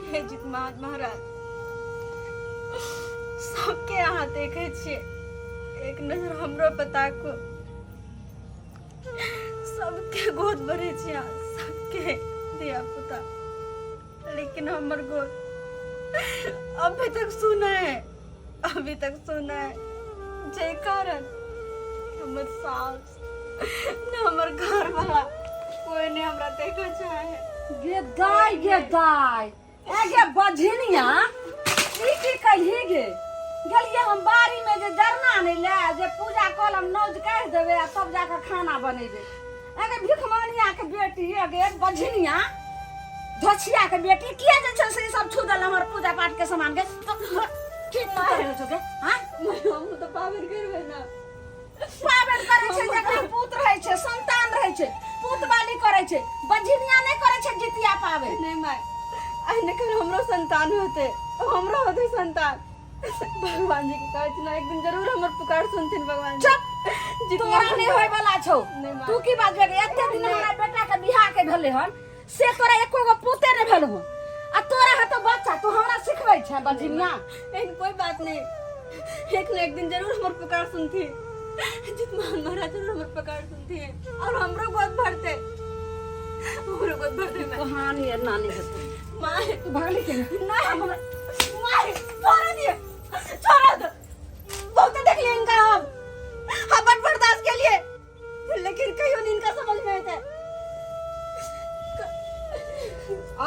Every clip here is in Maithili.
हे जितमान महाराज, सबके अहाँ देखै छियै, एक नजर हमरो पर ताकू। सबके गोद भरै छी अहाँ, सबके धिया पुता, लेकिन हमर गोद अभी तक सुना है, अभी तक सुना है। जे कारण हमर सास न हमर घर वाला कोई नहीं हमरा देखऽ चाहे। गे दाय, गे दाय, ए गे बझिनिया, ई की कही गे? गेलियै हम बाड़ी में जे जरना आनै ले, जे पूजा कऽ हम नौज काटि देबै आ तब जाकऽ खाना बनेबै। ए गे भिखमनिया के बेटी, ए गे बझिनिया, धोछिया के बेटी, किया जे छै से ई सब छू देल हमर पूजा पाठ के सामान के? की करै छौ गे? हाँ, हम तऽ पाबनि करबै ना। पाबनि करै छै जकरा पूत रहै छै, संतान रहै छै, पूत वाली करै छै, बझिनिया नहि करै छै जितिया पाबनि। नहीं माय, एहने कर हमरो संतान होते, हमरो होते संतान। भगवान जी के कहै छी ना, एक दिन जरूर हमर पुकार सुनथिन भगवान जी। चुप। जितना तोरा नहीं होय वाला छौ। नहीं माय। तू की बाजबे? एते दिन हमरा बेटा के बियाह के भेलै हन से तोरा एको गो पुते नहीं भेल हन, आ तोरा हेतौ बच्चा, तू हमरा सिखबै छै बझिनिया? एहन कोई बात नहीं, एक न एक दिन जरूर हमर पुकार सुनथिन जितमान महाराज, जरूर हमर पुकार सुनथिन और हमरो गोद भरते, हमरो गोद भरते माय। कहानी है नानी हेतौ। माय। तू भगली के नहीं, हमरा माय छोड़ दिए, छोड़ दो। बहुत देख लिए इनका हम बड़ बर्दाश्त के लिए, लेकिन कहियो नहीं इनका समझ में आता है।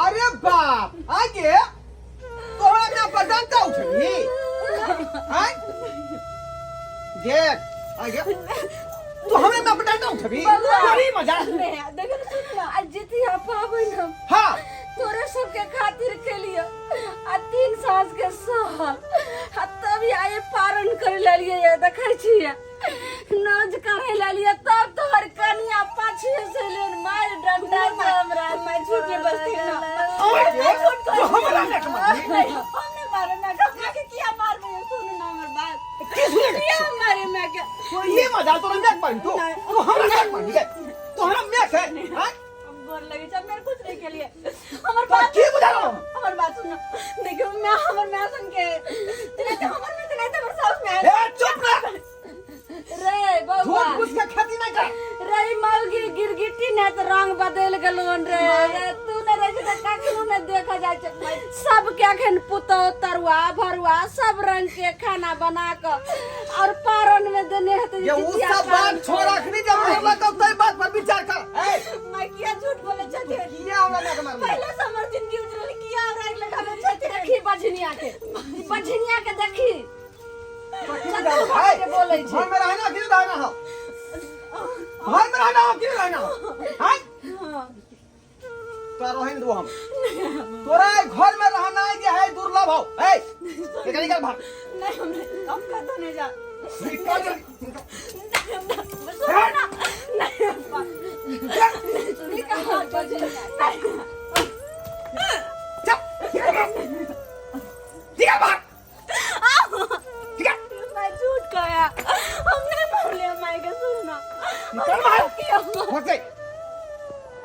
अरे बाप, आगे तोहरा ना बदलता उठली हैं? देख आगे तू हमें ना बदलता उठबी बड़ी मजा। नहीं, देखो ना, सुन ना। आ जितिया पाबनि हम तोरे सबके खातिर केलिए आ 3 साँझ के सहल आ तब आइ पारण करे लेलिए, ये देखै छियै नोज करे लेलिए, तब तोहर कनिया पाछे से लेन मार डंडा से हमरा। मैं झूठ नहीं बजती ना। आगे तू हमरा ना मारली? नहीं, हम नहीं मारे मैं के, के किया मार रही हो? सुनो ना हमर बात। की सुने? किया मारे मैं के? तो ये मजा तोरा मैं मारी? तू तू हमरा ना मारली गे? तू हमरा मैं है हैं? हम गोर लगे जब मेरे कुछ नहीं के लिए हमर तो बात की बुझा रहा हूं? हमर बात सुनो, देखियो मैं हमर मैं सुन के नहीं तो हमर में तो नहीं तो हमर सास में। ए चुप रह। रे बउआ, झूठ फूस के खेती नहीं कर। रे मौगी गिरगिटी ने तो रंग बदल गेलोन रे। रे तू ने रहे छै तऽ कखनो ने देखा जाइ छै। सबके अखन पुतोह तरुआ भरुआ सब रंग के खाना बना क और पारन में देने हेतै। ये उ जितिया सब पारन। बात छोड़, अखनी जब मरला तो तई बात पर विचार कर। ए मैं किया झूठ बोले छथि? किया हमरा ना मारली? पहले से हमर जिंदगी उजरल, किया हमरा आगि लगाबै छथि? देखी बझनिया के, ई बझनिया के देखी। तो की चतुर बुझा भऽ के बोलै छै। घर में रहना कि रहना हो? घर में रहना हो कि रहना हो? हैं? तोरा रहन दो हम तोरा ए घर में रहना है जे है दुर्लभ हो। ए निकल, निकल भाग। नहीं, हम नहीं, हम कतौ नहीं जा। निकल जल्दी, निकल। सुनो ना, नहीं अप्पा, निकाल बझनिया। चल निकल भाग, निकल। मैं झूठ कहा, हमने मार लिया माई के, सुनना। निकल बाहर। भाग जाई।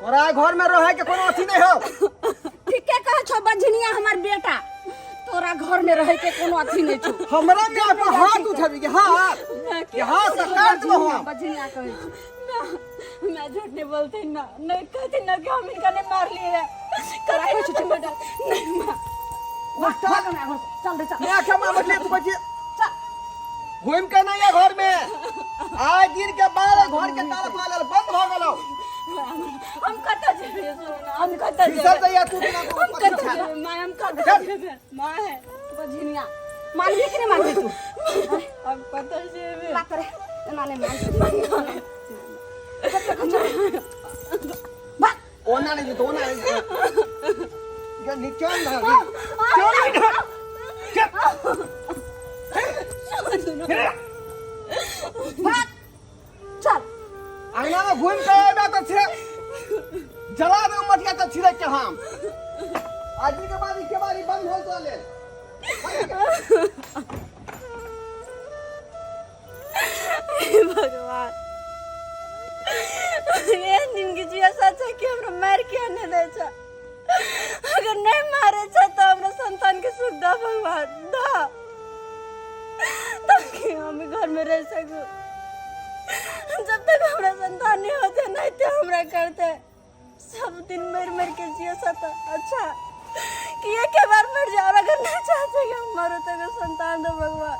तोरा घर में रहे के कोनो अथी नहीं हो। ठीके कहै छौ बझनिया, हमर बेटा, तोरा घर में रहे के कोनो अथी नहीं छौ। हमरा में पर हाथ उठाबी के हाथ के हाथ से काट दो हम। बझनिया कहै छै। मैं झूठ नहीं बोलती ना, नहीं कहती ना कि हम इनका नहीं मार लिए है। राखै छौ चुप। नहीं माँ। उठा। चल रे, चल। मैं आखे मां बैठले तू बची चल। घूम के नहीं है घर में। आज दिन के बाद घर के ताला मारल बंद हो गेलो। हम कतऽ जेबै? सुन ना, हम कतऽ फिसल जेबै? दैया तू बिना हम कतऽ जेबै माँ? हम कतऽ जेबै माँ? है बझनिया, मानबी कि नहीं मानबी तू? हम कतऽ जेबै? बात रे, एना नहीं मान। भाग। ओना नहीं तो ओना नहीं ये निचोड़ ना, चल निकल, चल। भाग, चल। अंगना में घूम के आएगा तो छिड़े जला दे मटिया तो छिड़े के हम आदमी के बाद के बारी बंद हो तो ले। हे भगवान, एहन जिनगी जिया सच है कि हमरा मार के नहीं दै छै। अगर नहीं मारे छै तो हम में रह सकू। जब तक हमरा संतान नहीं होते नहीं तो हमरा करते सब दिन मर मर के जियो सता। अच्छा कि एक बार मर जाओ, और अगर नहीं चाहते कि हम मरो तो अगर संतान दो भगवान,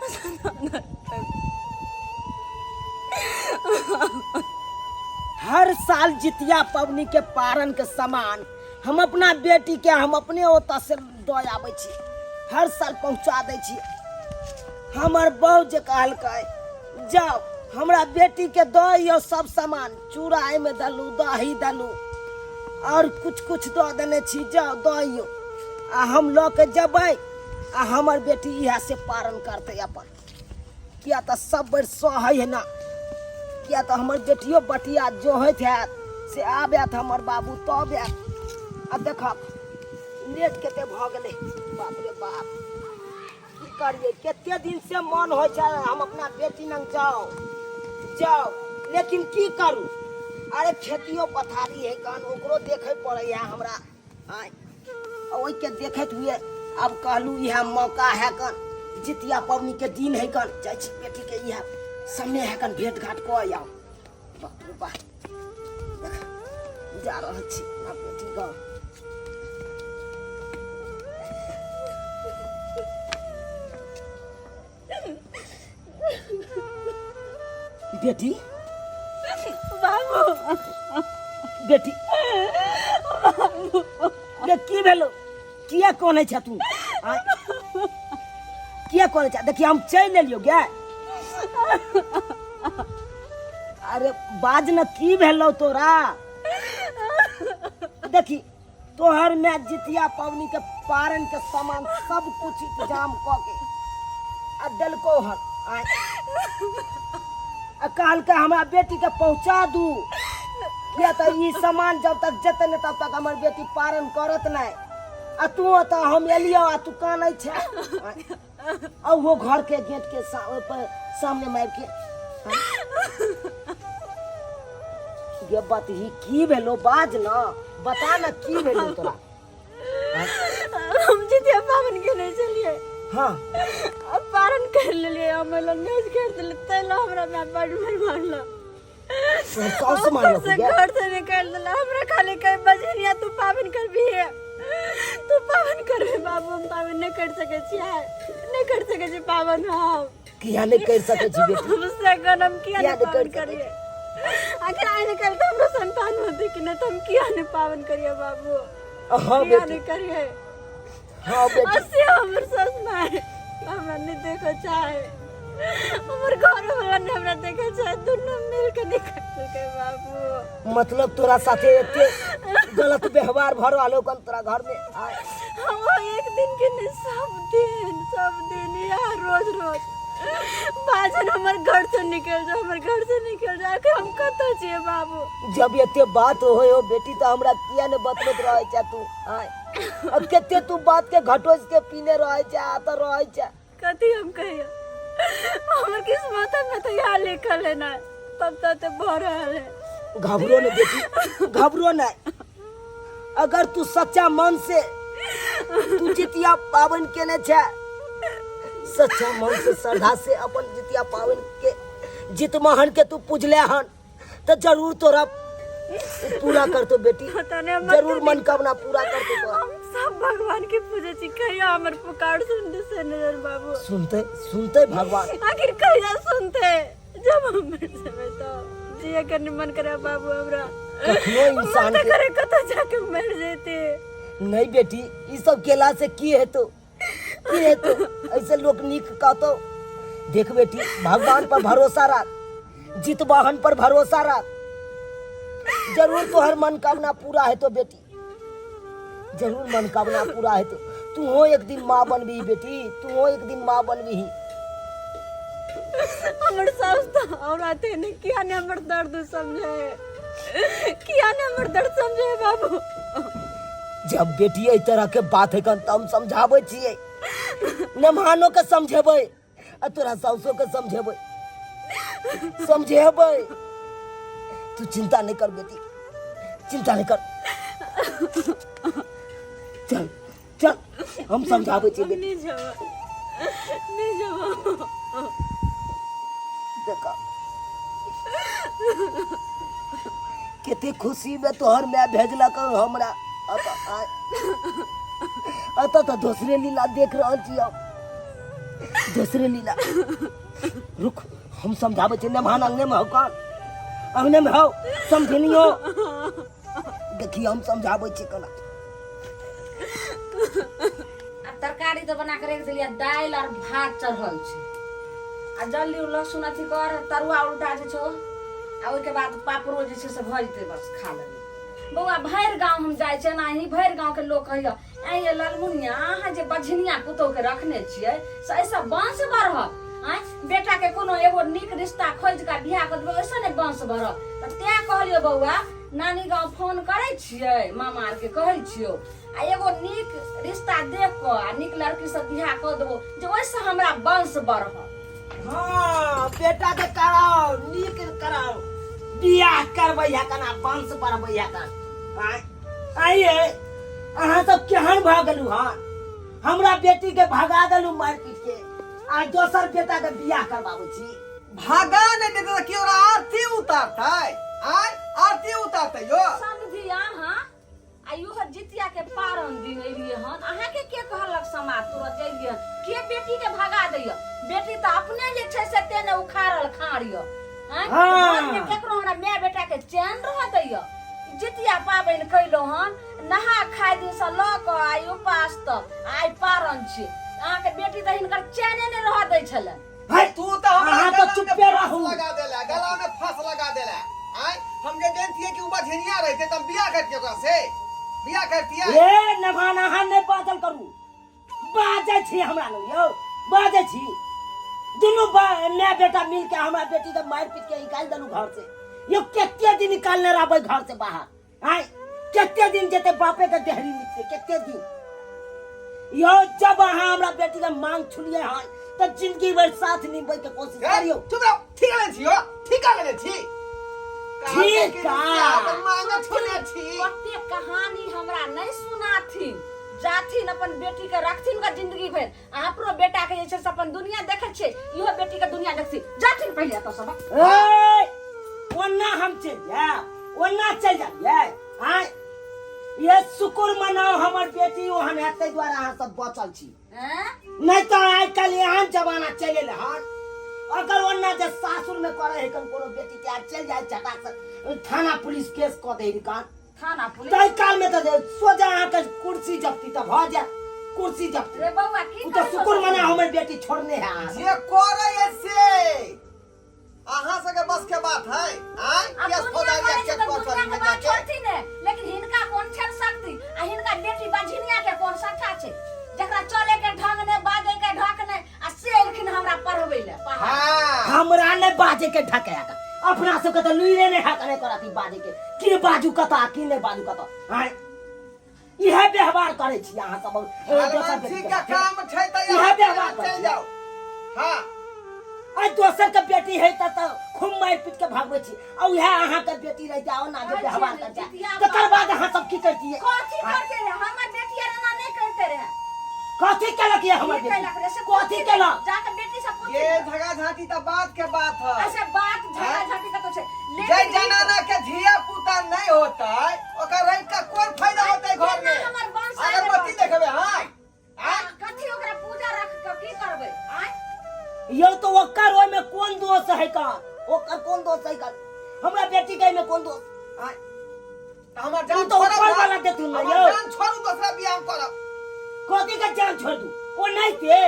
संतान दो। हर साल जितिया पबनी के पारन के सामान हम अपना बेटी के हम अपने ओतऽ से दऽ आबै छी, हर साल पहुँचा दै छी। हमर बहू जे कहलकै जाओ हमरा बेटी के दऽ अइयौ सब सामान, चूड़ा एहिमे देलहुँ, दही देलहुँ और कुछ कुछ दऽ देने छी, जाओ दऽ अइयौ। आ हम लऽ के जेबै आ हमर बेटी इएह से पारण करतै अपन। किया तऽ सब बेर सहै है ना, किया तऽ हमर बेटियो बटिया जोहैत हैत से आबैत हमर बाबू तब आयत। आ देखक लेट कते भऽ गेलै, बाप रे बाप की करियै, कते दिन से मन होइ छै हम अपना बेटी लग जाओ जाओ, लेकिन की करू, अरे खेतियो पथारी है कन ओकरो देखे पड़ै है हमरा। आँय ओहिके देखैत हुए आब कहलहुँ इएह मौका है कन, जितिया पबनी के दिन है कन, जाइ छी बेटी के इएह समय है कन भेंट घाट कऽ आउ। बाप रे बाप देख जा रहल छी अपना बेटी गाँव। बेटी बाबू बेटी गे की भेलो, किया कोने छ तू? आँय? किया कोने छ? देखिए हम चलि एलियो गे। अरे बाज न, की भेलो तोरा? देखी तोहर में जितिया पवनी के पारन के सामान सब कुछ इंतजाम क के आ देलको हन। आँय आ कहलकै हमरा बेटी के पहुंचा दू, किया तऽ ई सामान जब तक जेतै नहि तब तक हमर बेटी पारन करत नहि। आ तू ओतऽ हम एलियो आ तू कानै छै। आँय, आ ओहो घर के गेट के ओहि पर सामने में आबि के। गे बतही की भेलो, बाज न, बता न की भेलो तोरा? हम जितिया पावन के नहीं चलिए। हाँ। अब पारण कर लेलिए, हम नोज कर दिले तैला हमरा माय बड़ मार मारला। तोहर साउस मारलक से गे? घर से निकाल दिला हमरा, खाली कहे बजनिया तू पावन करबी है, तू पावन करबी बाबू, हम पावन नहीं कर सके छियै, नहीं कर सके छी पावन हम। किया नहीं कर सके छी बेटी? हम से गनम किया किया नहीं नहीं कर पावन सकै करिए? आखिर आइ निकल तो हमरो संतान होते कि नहीं, तो हम किया नहीं पावन करिए बाबू? हाँ किया बेटी। नहीं करिए? हाँ बेटी। असे हमर सास माय हमरा नहीं देखो चाहे, हमर घर वाला नहीं हमरा देखे चाहे, दोनों मिल के निकल के बाबू। मतलब तोरा साथे एते गलत व्यवहार भर रहलो कन तोरा घर में? आय। हम एक दिन के नहीं, सब दिन, सब दिन यार, रोज रोज बाजन हमर घर से निकल जा, हमर घर से निकल जा, आखिर हम कतऽ छियै बाबू? जब एते बात होय हो बेटी तऽ हमरा किया ने बतबैत रहै छै तू? आय अब कते तू बात के घटोस के पीने रहै छै आ तऽ रहै छै। कथी हम कहियो, हमर किस्मत में तो यहाँ लिखल है ना, तब तो ते भऽ रहल है। घबरो ने बेटी, घबरो ने। अगर तू सच्चा मन से तू जितिया पावन केने छै, सच्चा मन से श्रद्धा से अपन जितिया पावन के जितमहन के तू पूजले हन तो जरूर तोरा पूरा करतो बेटी, पता नहीं हमर जरूर कथी- मनोकामना पूरा करतो तोरा। हम सब भगवान के पूजे छी, कहियो हमर पुकार सुनते से नजर बाबू। सुनते सुनते भगवान। आखिर कहिया सुनते? जब हम मर जेबै तो जिए के नहीं मन करे बाबू हमरा। कखनो इंसान मरते के करे कतऽ जाके मर जेते। नहीं बेटी, ई सब केला से की हेतो, की हेतो? ऐसे लोग नीक कहतो। देख बेटी, भगवान पर भरोसा रख, जितवाहन पर भरोसा रख, जरूर तोहर मनोकामना पूरा हेतो बेटी, जरूर मनोकामना पूरा हेतो। तू हो एक दिन माँ बनबी बेटी, तू हो एक दिन माँ बनबी। हमर सास तो और आते नहीं, किया ने हमर दर्द समझे, किया ने हमर दर्द समझे बाबू? जब बेटी एहि तरह के बात है कन त हम समझाबै छियै, नमहानो के समझेबै आ तोरा साउसो के समझेबै, समझेबै। तू चिंता नहीं कर बेटी, चिंता नहीं कर, चल चल हम समझाबै छियै बेटी। नहीं जाबे। नहीं जेबो। देखा कते खुशी में तोहर माय भेजलक हमरा अतऽ आय। अतऽ तऽ दोसरे लीला देख रहल छी हम, दोसरे लीला। रुक, हम समझाबै छी। नमहान अंगने में हौ, कान अंगने में हौ, समझनियो। देखिए, हम समझाबै छी केना। आब तरकारी तऽ बना के राखि देलियै, दालि और भात चढ़ल छै। आ जल्दी ओ लहसुन अथी कर, तरुआ उल्टा जे छौ, आ ओहिके बाद पापड़ो जे छै से भऽ जेतै, बस खा लेबै। बौआ, भरि गाँव हम जाइ छियै, एनाही भरि गाँवके लोक कहैया, ऐं ये ललमुनिया, अहाँ जे बझनिया पुतोहके रखने छियै से एहिसँ वंश बढ़त? आँय, बेटाके कोनो एगो नीक रिश्ता खोजि कऽ बियाह कऽ देबै, ओहिसँ नहि वंश बढ़त? तऽ तैं कहलियौ बौआ, नानी गाँव फोन करै छियै, मामा आरके कहै छियौ, आ एगो नीक रिश्ता देख कऽ आ नीक लड़कीसँ बियाह कऽ देबो जे ओहिसँ हमरा वंश बढ़त। हाँ, बेटा के कराओ, नीक कराओ, बियाह करबै है कना वंश बढ़बै है कन। आँय आइए, अहाँ सब केहन भऽ गेलू हँ? हमरा बेटी के भगा देलू मारि पीट के, आ दोसर बेटा के बियाह करबाबै छी। भागा नहीं देते तो क्यों आरती उतारते? आय आरती उतारते यो। समझी अहाँ, आ इहो जितिया के पारन दिन एलियै हन। अहाँके के कहलक समाज तुरंत एलियै हन? के बेटी के भगा दैय? बेटी तऽ अपने जे छै से तेने उखाड़ल खाड़ यऽ। आँय? हाँ। घरमे केकरो हमरा माय बेटा के चैन रह दैय? जितिया पाबनि कयलहुँ हन, नहा खाय दिनसँ लऽ कऽ आइ उपास तक, आइ पारन छी। अहाँके बेटी तऽ हिनकर चैने नहि रहऽ दै छलनि। है, तू तो हमरा अहाँ तो गला में चुप्पे फांस रहू। लगा देला, गला में फांस लगा देला। आय हम जे जानतिए कि उ बझनिया रहते त हम बियाह करतिए, ओकरा से बियाह करतिए। ए नभान, अहाँ नहि बाजल करू। बाजै छी हमरा लग यौ, बाजै छी। दुनू माय बेटा मिल के हमरा बेटी के मारि पीट के निकालि देलू घर से। यौ, कते दिन निकालने रहबै घर से बाहर? आय, कते दिन जेतै बापे के देहरी निकते? कते दिन यौ? जब अहाँ हमरा बेटी के मांग छुलिए हन तऽ जिंदगी भरि साथ निभबै के कोशिश करियौ। चुप रहो। ठीक लेने छी यो, ठीक लेने छी। ठीक आ। मांग छुने छी। ओते कहानी हमरा नहि सुनाथिन। जाथिन, अपन बेटी के रखथिन ग जिंदगी भरि, आ अपनो बेटा के जे छै से अपन दुनिया देखै छै, इहो बेटी के दुनिया देखथिन। जाथिन पहिले एतऽ सब। ए, ओना हम चलि जायब, ओना चलि जाइए। आँय, ये शुक्र मनाओ हमर बेटी ओहन है, ताहि दुआरे अहाँ सब बचल छी। हैं? नहीं तो आइ काल्हि एहन जमाना चलि एलै हन, अगर ओना जे सासुर में करे है कोनो बेटी के, आर चलि जाय चटाक से थाना पुलिस केस कऽ दै कान। थाना पुलिस। ताहि काल में तऽ सोझा अहाँके कुर्सी जप्ती तऽ भऽ जायत, कुर्सी जप्ती। रे बौआ, की ओ तऽ कहै छौ? शुक्र मना हमर बेटी छोड़ने है अहाँ। जे करे है से अहाँ सबके बस के बात है। आय अब केस दुनिया फौजदारी करै छै केस तऽ कोर्ट दुनिया के में बात जाके छोड़थिन ने, लेकिन हिनका कोन छनि शक्ति आ हिनका बेटी बझिनिया के कोन सट्ठा छै, जकरा चले के ढंग नहि, बाजै के ढक नहि, आ से एलखिन हमरा पढ़बै लए पढ़ा। हाँ। हमरा नहि बाजे के ढक है, अपना सबके तऽ लुइरे नहि है नहि करत ई बाजे के, की बाजू कतऽ, की नहि बाजू कतऽ। आँय, इएह व्यवहार करै छी अहाँ सब दोसर हनुमान बेटी जी के का साथे। काम छै तऽ इएह यहाँ व्यवहार चलि करै छी। जाउ। हाँ। आ दोसर के बेटी है तऽ खूब मारि पीट के भगबै छी, आ उएह अहाँके बेटी रहि जाओ ना जे कहै व्यवहार छियै कर ने, जाए जितिया तकर बाद अहाँ सब की करतियै? कथी करते रहे? हमर बेटी आर एना नहि करते रहे। कथी केलक ये हमर की केलक रे बेटी? से? कथी केलक? जाके बेटी से पूछ। ये झगड़ा झांटी तऽ बात के बात है। अच्छा, बात झगड़ा झांटी का तो छै, जै लेकिन जनाना के धिया पुता नहीं होता, ओकर रह के कोन फायदा होता घर में? केना हमर वंश आगे अगरबत्ती बढ़तै? देखबे? हाँ। आ, कथी ओकरा पूजा रख के की करबै? आँय। यौ, तो ओकर ओहिमे कोन दोष है का? ओकर कोन दोष है का? हमरा बेटी के एहिमे कोन दोष? आँय? तऽ हमर तू जान तो छोड़ब ऊपर ना। वाला देथुन ना हमर यौ। जान छोड़ू, दोसरा बियाह हम करब। कथी के जान छोड़ दू? ओ नहीं थे,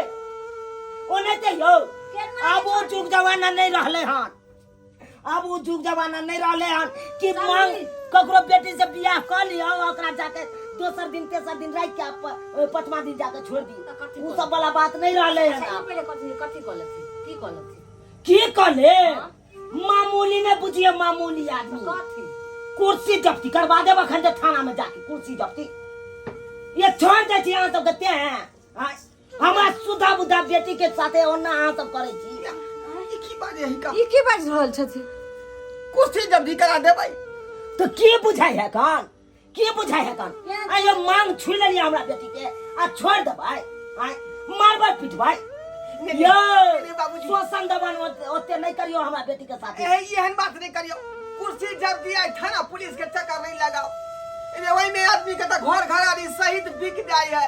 ओ नहीं थे यौ। केना आब ओ जुग जमाना नहीं रहले हन, आब ओ जुग जमाना नहीं रहले हन कि समझी। मांग ककरो बेटी से बियाह कर लियो, ओकरा जाके दोसर दिन तेसर दिन राखि के पाँचवा दिन जाके छोड़ दी। तऽ कथी उ कहलथिन? सब वाला बात नहीं रहले हन। अच्छा, ई आब पहिले कथी कथी कहलथिन, की कहलथिन? की कहले? हाँ? मामूली ने बुझिए, मामूली आदमी। कथी? कुर्सी जब्ती करवा देब अखन जे थाना में जाके कुर्सी जब्ती। ये छोड़ दे छी अहाँ सब कते हैं। हाँ, हमरा सुधा बुधा बेटी के साथे ओना अहाँ सब करै छी। ई की बाजे ही का? ई की बाजि रहल छथिन? कुर्सी जब्ती करा देबै। तो की बुझाइ है कान, की बुझाइ है कान? केना? आयो, मांग छुई लेलियै हमरा बेटी के आ छोड़ देबै? आय, मारबै पिटबै? नहीं, यो नहीं, बाबूजी। शोषण दमन ओते नहीं करियो हमरा बेटी के साथ। ए एहन बात नहीं करियो। कुर्सी जब दिया था ना पुलिस के चक्कर नहीं लगाओ। एमे वही में आदमी के तो घर घर आदमी सहित बिक जाए है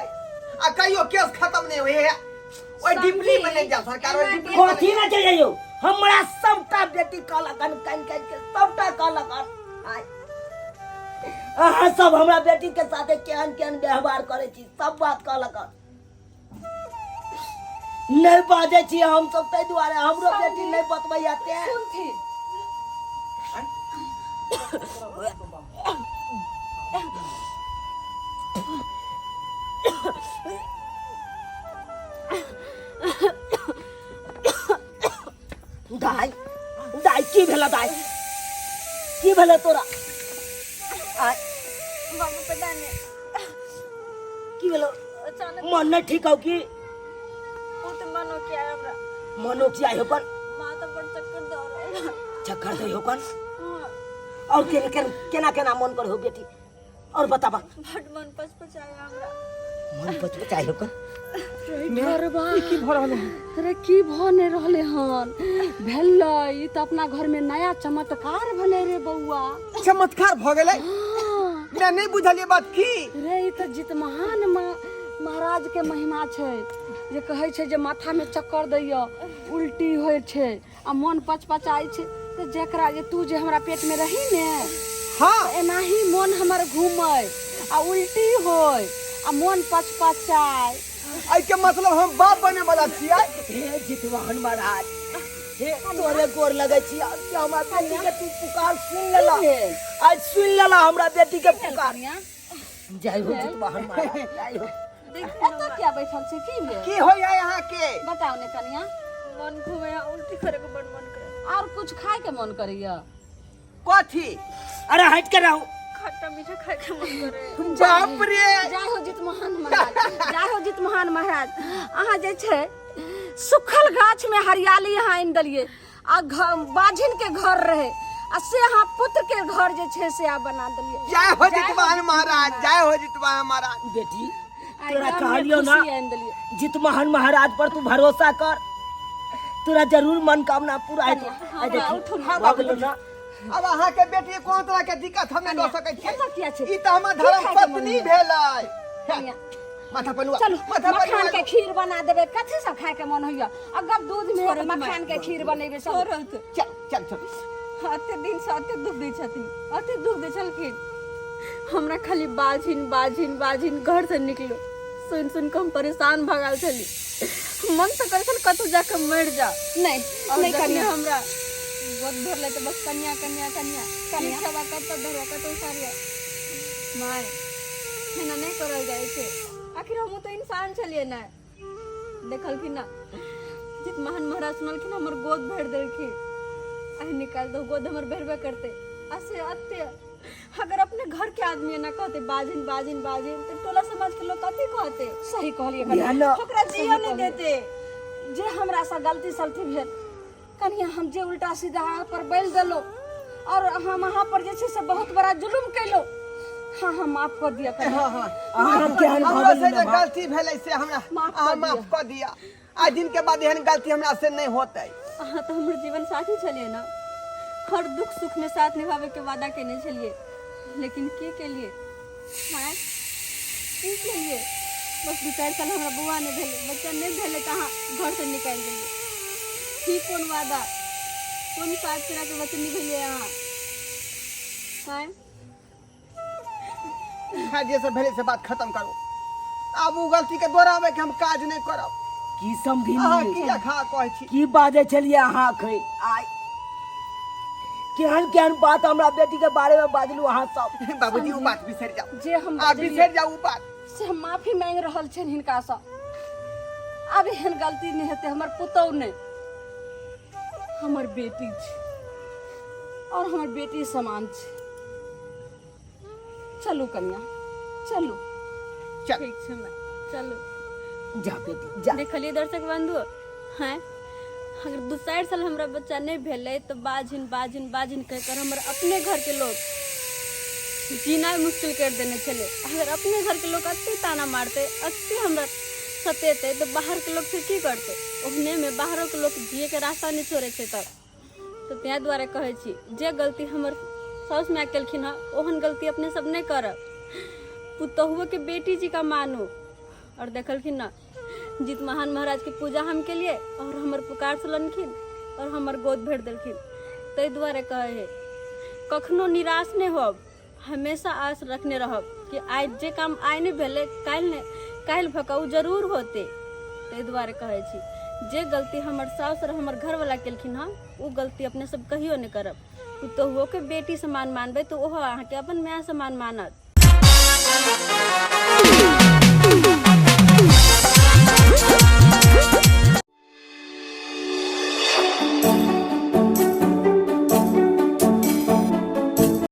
आ कहियो केस खत्म नहीं हुए है। ओई डिपली में ले जा सरकार, ओई डिपली में कथी ना चाहिए हमरा सबटा बेटी कहलक हन, कान कान के सबटा कहलक हन। आय अहाँ सब हमरा बेटी के साथे केहन केहन व्यवहार करै छी, सब बात कहलक हन। नहीं बाजै छी हम सब ताहि दुआरे हमरो बेटी नहीं बतबैया तें। सुनथिन। दाइ दाइ की भेला दाइ, की भेला तोरा? आय बाबू पता नहीं की भेलो, अचानक मन नहीं ठीक हो की? ओ तो मनो किया हमरा। मनो किया हो कन? माथा पर चक्कर दे रहल। चक्कर दे हो कन? हाँ। और केना केना केना केना मन कर हो बेटी, और बताबा। बड मन पचपचाया हमरा। मन पचपचाय हो कन? की भऽ रहल है? अरे की भऽ नहि रहलै हन, भेलै ई तऽ अपना घर में नया चमत्कार भेलै रे बौआ। चमत्कार भऽ गेलै? हाँ। मैं नहीं बुझलियै बात की। रे ई तऽ जितमहान महाराज के महिमा छै जे कहै छै जे माथा में चक्कर दैया, उल्टी होइ छै आ मन पचपचाइ छै। तऽ जकरा जे तू जे हमरा पेट में रही ने, हाँ, तऽ एनाही मन हमर घूमै आ उल्टी होय आ मन पचपचाय। एहि के मतलब हम बाप बने वाला छियै। हे जितवाहन महाराज, हे तोरे गोर लगै छी कि हमरा बेटी के तू पुकार सुन लेला, आज सुन लेला हमरा बेटी के पुकार। जय हो जितवाहन महाराज, जय हो। एतऽ किया बैठल छी, की भेल? की होइया यहाँ के? बताउ ने कनिया। मन घूमे आ उल्टी करे के बड़ मन करे। और कुछ खाय के मन करैया? कथी? अरे हट के रहू। खट्टा मीठा खाय के मन करे। बाप रे। जय हो जितमहान महाराज, जय हो जितमहान महाराज। अहाँ जे छै सुखल गाछ में हरियाली अहाँ आनि देलियै आ बाझिन के घर रहे आ से अहाँ पुत्र के घर जे छै से आ बना देलियै। जय हो जितवाहन महाराज, जय हो जितवाहन महाराज। बेटी आइ तोरा गाम में कहलियौ ना खुशी आनि देलियै। जितमहान महाराज पर तू भरोसा कर, तोरा जरूर मनोकामना पूरा हेतौ। आइ देखी, उठू ने। भऽ गेलौ ना। अब अहाँ के बेटी के कोनो तरह के दिक्कत हम नहीं दऽ सकै छियै। एतऽ किया छै? ई तऽ हमर की धर्म खाय के मन पत्नी होइया? भेलै। कनिया। माथा पर लुआ, चलू माथा पर मखान लुआ। के खीर बना देबै, कथी सब खाय के मन होइया? अगर दूध में छोड़त मखान के खीर बनेबै सब। छोड़त। चल चल चल। अते दिन से अते दुख दै छथिन, अते दुख दै छलखिन हमरा। खाली बाझिन बाझिन बाझिन घर से निकलो सुन सुन के हम परेशान भऽ गेल छली। मन तऽ करै छल कतहु जाके मरि जा। नहीं और नहीं जखने कनिया हमरा गोद भरलै तऽ बस कनिया कनिया कनिया कनिया। कनिया कतऽ धरवा कतऽ उतारिया। माय एना नहि करल जाइ छै, आखिर हमहूँ तऽ इंसान छलियै ने। देखलखिन ना जित महान महाराज, सुनलखिन हमर गोद भरि देलखिन। आइ निकाल दो गोद हमर भरबे करते। आ से अते अगर अपने घर के आदमी एना कहते बाजिन बाजिन बाजिन तऽ टोला समाज के लोग कथी कहते? सही कहलियै इएह कनिया। ने। ओकरा जियो नहि देते। जे हमरा से गलती सलती भेल कनिया, हम जे उल्टा सीधा अहाँ पर बोलि देलहुँ और हम अहाँ पर जे छै से बहुत बड़ा जुलुम केलहुँ, हाँ हाँ माफ कर दिअ कनिया। हाँ हाँ अहाँ केहन भऽ हमरो से गेलियै जे ने? गलती भेलै से हमरा माफ अहाँ कऽ दिअ। माफ कऽ दिअ। आइ दिन के बाद एहन गलती हमरा से नहीं होतै। अहाँ तऽ हमर जीवन साथी छलियै ने, हर दुख सुख में साथ निभावे के वादा केने छलियै, लेकिन की केलियै? आँय की केलियै? बस 2-4 साल हमरा बौआ नहि भेलै, बच्चा नहि भेलै तऽ अहाँ घरसँ निकालि देलियै। की कोन वादा, कोन साथ फेरा के वचन निभेलियै अहाँ? आँय खैर जे सब भेलै से बात खत्म करू। आब ओ गलती के दोहराबै के हम काज नहि करब। की समझी? अहाँ किया खा कहै छी? की बाजै छलियै अहाँ अखन? आइ केहन केहन बात हमरा बेटी के बारे में बाजलू अहाँ सब। बाबूजी ओ बात बिसरि जाउ, जे हम आ बजलियै, बिसरि जाउ ओ बात, से हम माफी मांगि रहल छियनि हिनकासँ। आब एहन गलती नहि हेतै। हमर पुतहु नहि, हमर बेटी छै और हमर बेटी समान छै। चलू कनिया चलू। चल ठीक छै माय, चलू। जा बेटी जा। देखलियै दर्शक बंधु, हैं अगर 2-4 साल हमरा बच्चा नहि भेलै तऽ बाझिन बाझिन बाझिन कहि कर हमर अपने घरके लोग जीना मुश्किल कर देने छलै। अगर अपने घरके लोग एते ताना मारते, एते हमरा सतेतै तऽ बाहरके लोक फिर की करतै? ओहनेमे बाहरोके लोक जियैके रास्ता नहि छोड़ै छै। तब तऽ ताहि दुआरे कहै छी, जे गलती हमर साउस माय केलखिन हँ, ओहन गलती अपने सब नहि करब। पुतहुओके बेटी जी का मानू। आओर देखलखिन ने, जितमहान महाराजके पूजा हम केलिए और हमर पुकार सुनलखिन और हमर गोद भरि देलखिन। ताहि दुआरे कहै है, कखनो निराश नहि होब, हमेशा आस रखने रहब कि आइ जे काम आइ नहि भेलै, काल्हि नहि काल्हि भऽ कऽ ओ जरूर होतै। ताहि दुआरे कहै छी, जे गलती हमर साउस आओर हमर घरवला केलखिन हँ, ओ गलती अपने सब कहियो नहि करब। पुतोहुओके बेटी समान मानबै तऽ ओहो अहाँके अपन माय समान मानत।